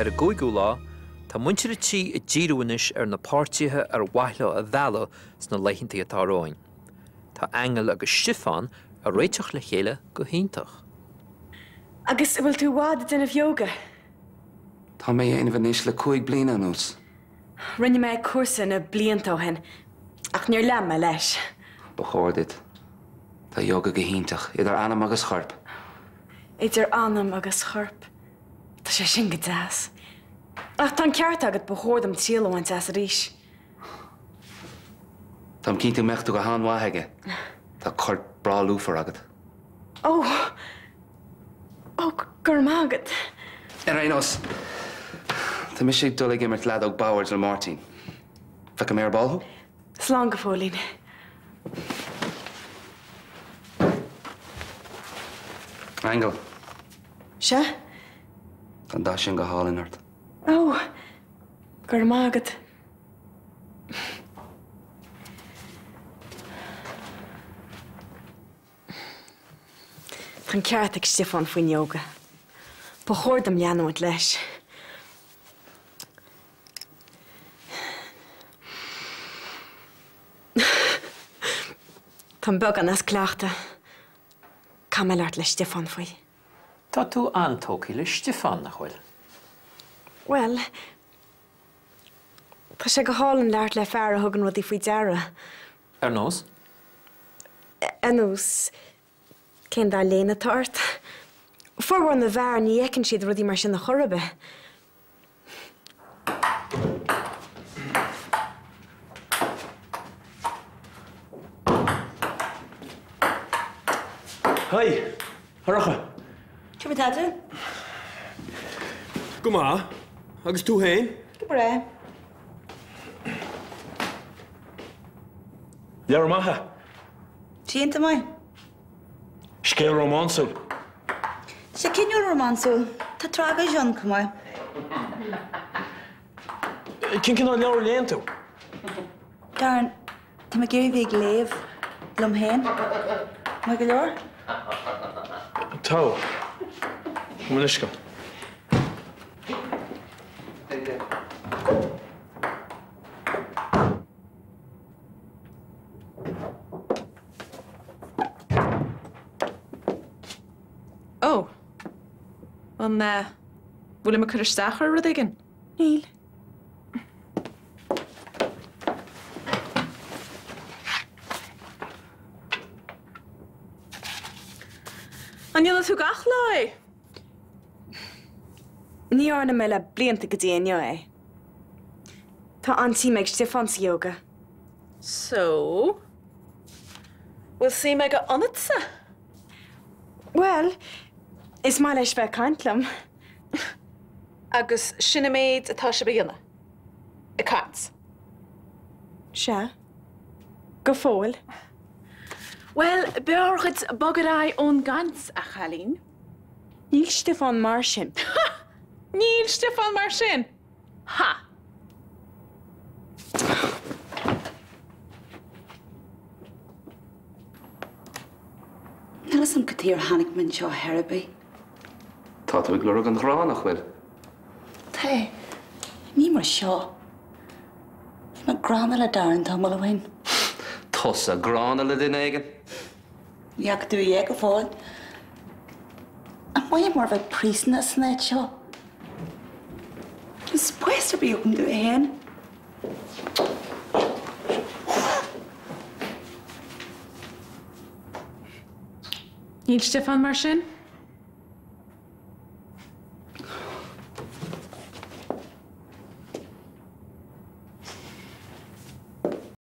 Ar an gcúigiú lá, tá muintir an tí ag díriú anois ar na páirtithe ar mhaith leo a mhealladh sna laethanta atá romhainn. Tá Aingeal agus Stiofán ag réiteach le chéile go hiontach. Agus an bhfuil tú i bhfad ag déanamh ióga? Tá mé á dhéanamh anois le 5 bliana anuas. Rinne mé cúrsa na blianta ó shin, ach níor lean mé leis. Ba chóir duit. Tá ióga go hiontach, idir anam agus chorp. Idir anam agus chorp. Tá sé sin go deas. Ach tá an ceart agat, ba chóir dom triail a bhaint as arís. Táim cinnte go mbeadh tú go han-mhaith aige. Tá corp breá lúfar agat. Ó! Ó, go raibh maith agat. Ar aon nós, tá mise ag dul ag imirt leadóg boird le Máirtín. Feicfidh mé ar ball thú? Slán go fóillín. Aingeal. Sea? Tá an dath sin go hálainn ort. Ó! Go raibh maith agat. Tá an ceart ag Stiofán faoin ióga. Ba chóir dom leanúint leis. Táim beagán as cleachtadh. Caithfidh mé labhairt le Stiofán faoi. Tá tú an-tógtha le Stiofán, nach bhfuil? Bhuel, tá sé go hálainn labhairt le fear a thugann rudaí faoi deara. Ar nós? Ar nós, cén dath léine atá ort? Formhór na bhfear, ní fheiceann siad rudaí mar sin ar chor ar bith. Haigh, a Shorcha. Cad é mar atá tú? Go maith. Agus tú féin? Go breá. Leabhar maith é. Iontach maith. Scéal rómánsúil. Tá sé cineál rómánsúil. Tá tragóid ann chomh maith. Cén cineál leabhar a léann tú? Darren, tá mé ag iarraidh bheith ag léamh liom féin. Maith go leor? Tá. Mo leithscéal. Ó. An bhfuilim ag cur isteach ar rud éigin? Níl. An ndéanann tú gach lá é? Ní dhearna mé le blianta go dtí inniu é. Tá an-suim ag Stiofán sa ióga. So? Bhfuil suim aige ionatsa? Bhuel, is maith leis bheith ag caint liom. Agus sin an méid atá sibh a dhéanamh? Ag caint? Sea. Go fóill. Bhuel, b'fhearr dhuit bogadh ar aghaidh ón gcaint, a chailín. Níl Stiofán mar sin. Ha! Níl Stiofán mar sin! Ha! Níl a fhios agam cad chuige ar tháinig mé anseo ar chor ar bith. Tá tú ag lorg an ghrá, nach bhfuil? Tá. Ní mar seo. Bhí mé gránna le Darren tamall ó shin. Tusa gránna le duine éigin? Ní fhaca tú a dhath go fóill. An maith mar bheith príosúnach san áit seo? Níl spás ar bith agam domh féin. Níl Stiofán mar sin?